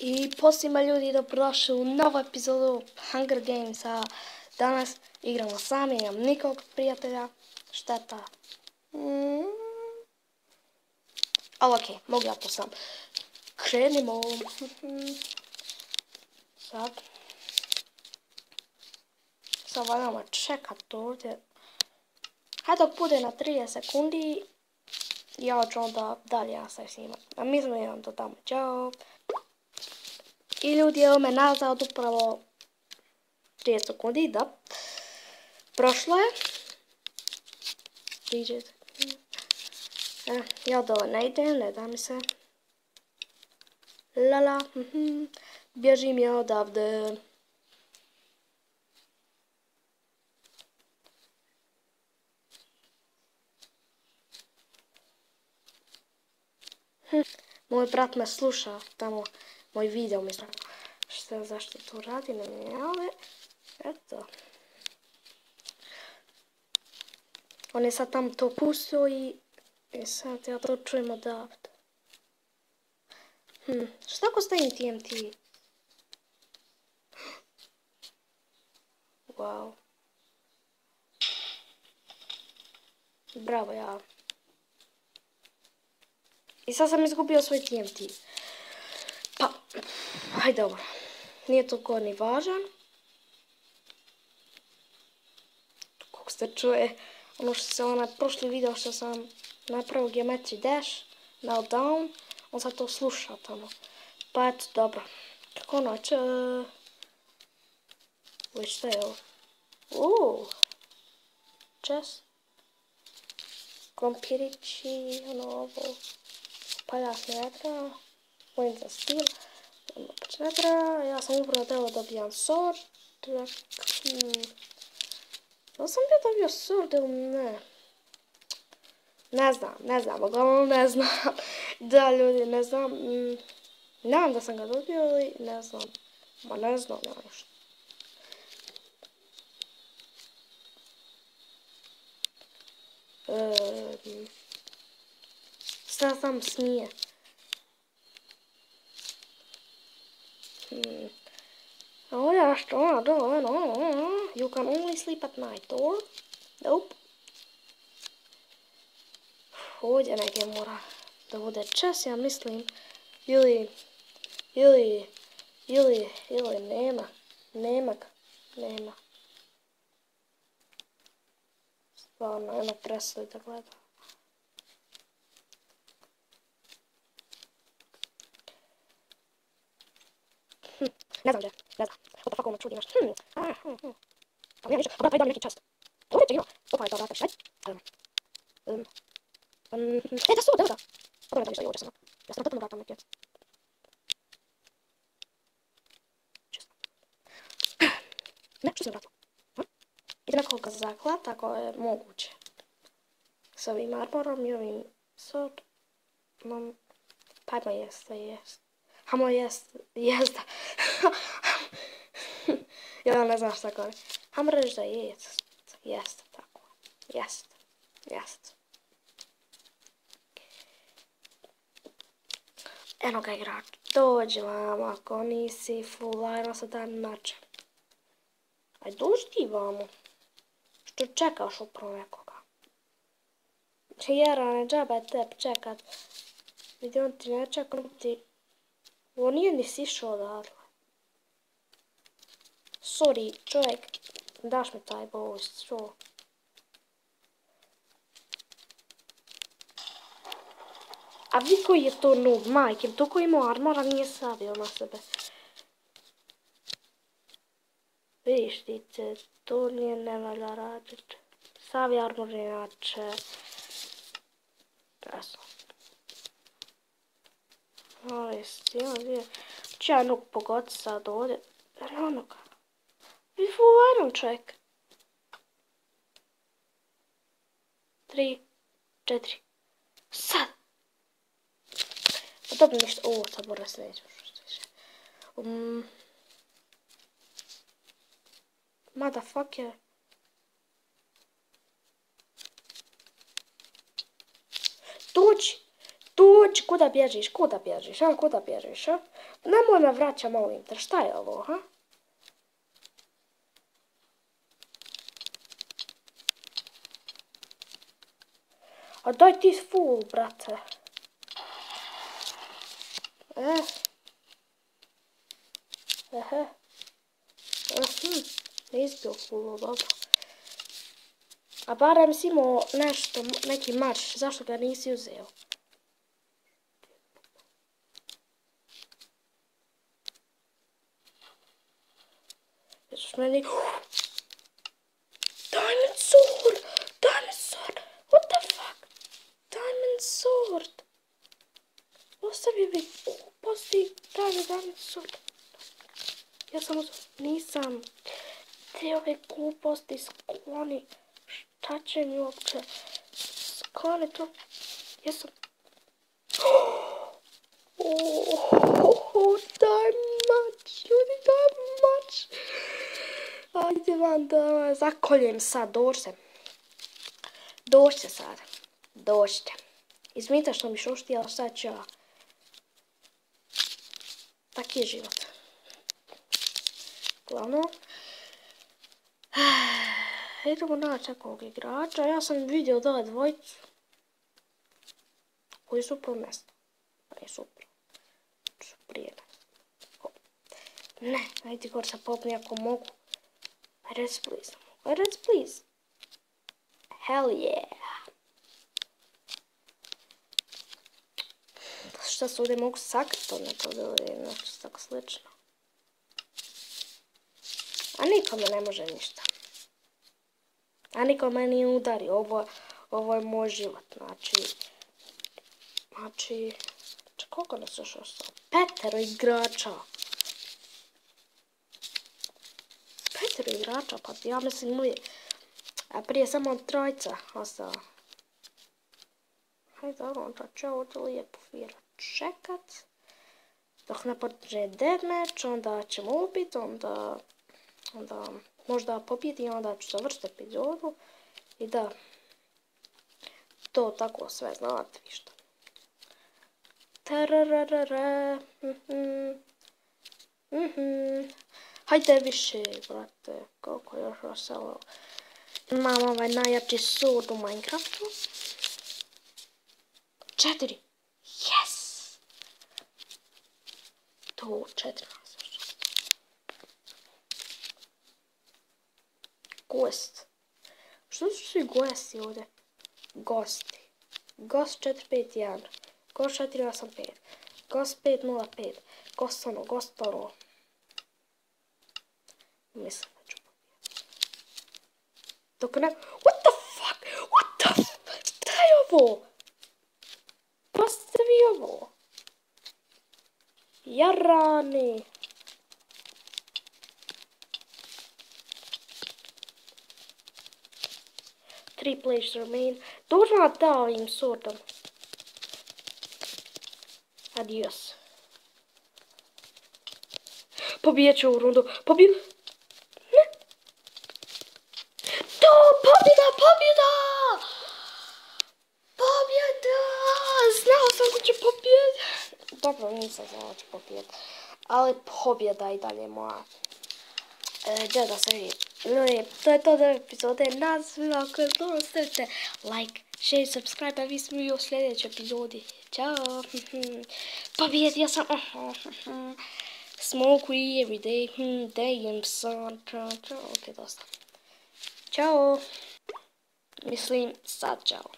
I posvima ljudi dobrodošli u novu epizodu Hunger Gamesa. Danas igramo sami, nemam nikog prijatelja. Šteta. Ali okej, mogu ja to sam. Krenimo. Sad valjamo čekat ovdje. Hajde dok bude na 30 sekundi. Ja ću onda dalje nastaviti snimat. A mi smo imam to tamo. Ćao. I ljudi, evo me nazad upravo 30 sekundi, da. Prošlo je. Ja dole ne idem, ne da mi se. Lala, bježim ja odavde. Moj brat me sluša tamo, moj video mislim. Zašto to radi, ali eto. On je sad tamo to pustio i sad ja to čujem odavde. Šta ako stavim TNT? Wow. Bravo ja. I sad sam izgubio svoj TNT. Pa, hajde dobro. Nije toliko ni važan. Kako ste čuje, ono što se onaj prošli video što sam napravio Geometry Dash, Meltdown, on sad to sluša tamo. Pa eto, dobro. Kako noć? Već šta je ovo? Čest. Krompirići, ono ovo. Paljas ne treba. Vojn za stil. Opet ne treba. Ja sam upravo trebao dobijam sword. Da sam bio dobio sword ili ne? Ne znam, uglavnom ne znam. Da ljudi, ne znam. Nadam da sam ga dobio ili ne znam. Ma ne znam ja nešto. Šta sam smije? Oh yeah, you can only sleep at night, or? Nope. Ovdje neke mora da bude čas, ja mislim. Ili nema. Stvarno, jedno presli da gleda. Ne znam. What the fuck, ono čudi nešto. Pa nije ništa, a brate, daj mi neki čast. Ovdje će ima. Opaj, da, brate, šajt. Da su, da. Dobro, ne ništa i ovdje sam. Ja sam totalno vratam neke. Ne, što sam vratila? Ide nekoga zaklat, ako je moguće. S ovim armorom i ovim sword. Pa jeste. Hamo jest. Ja ne znam šta gore. Hamo reći da jest. Tako. Jest. Eno ga igrač. Dođi vamo, ako nisi full iron sa dan način. Aj dođi ti vamo. Što čekaš upravo nekoga? Jerane, džaba je teb čekat. Vidi, on ti ne čeka, on nije ni sišao odatle. Sorry, čovjek, daš mi taj boost, što? A vi koji je to noob, majke, to koji ima armora nije savio na sebe. Vidiš ti se, to nije ne valja radit. Savi armor inače. Presno. Ali stijeno, ću ja jednog pogoditi sad ovdje. Jer je onoga. Vi full iron čovjek. 3, 4. Sad. Pa dobro ništa. O, sad mora sljedeći. Motherfucker. Dođi. Dođi, kuda bježiš, kuda bježiš, a? Kuda bježiš, a? Nemoj me vraća, molim te, šta je ovo, ha? A daj ti full, brate. Nisi bio full, dobro. A barem si imao nešto, neki marš, zašto ga nisi uzeo? Ježiš meni... Diamond sword! Diamond sword! What the fuck? Diamond sword! Ostavi mi posti diamond sword. Ja sam nisam. Te ove gluposti skloni. Šta će mi uopće? Skloni to. Jesam... Daj mač, ljudi, daj mač. Ajde vam da zakoljem sad, dođite. Dođite sad. Dođite. Izvinite što mi šušti, ali sad ću ja. Tak je život. Glavno. Idemo naći nekog igrača. Ja sam vidio dole dvojicu. Koji su prvo mjesto. Pa je super. Su prije nas. Ne, ajde gore se popni ako mogu. Rec please. Rec please. Hell yeah. Šta se ovdje mogu sakriti od nekog ili nešto tako slično. A niko me ne može ništa. A niko me nije udari. Ovo je moj život. Znači, koliko nas još ostalo? 5 igrača. 5 igrača, pa ja mislim uvijek. A prije samo 3 ostala. Hajde, onda ću ovdje lijepo čekat. Dok ne počne deathmatch, onda ćemo ubiti, onda možda pobjedi, onda ću završiti epizodu. I da, to tako sve znate vi što. Hajde više, brate, koliko još ostalo. Imam ovaj najjači sword u Minecraftu. 4. Yes! To 4 nas. Gost. Što su svi gosti ovdje? Gosti. Gost 451. Gost 485. Gost 505. Gost ono, gost ono. Mislim da ću pobijeti. Dok ne... What the fuck? What the fuck? Šta je ovo? Pazite vi ovo. Jarani. Three players remain. Dođu na da ovim swordom. Adios. Pobijet ću ovu rundu. Ne. To, pobjeda, pobjeda! Pobjeda! Znao sam ko će pobjeda. Dobro, nisam znao da će pobjeda. Ali pobjeda i dalje moja. Da se vidi. To je to do epizode. Nazvila ako je dobro, stavite like, share, subscribe, a vi smo i u sljedećoj epizodi. Ćao. Pobjedio sam. Smoke weed every day. Damn son. Ok, dosta. Ćao. Mislim, sad ćao.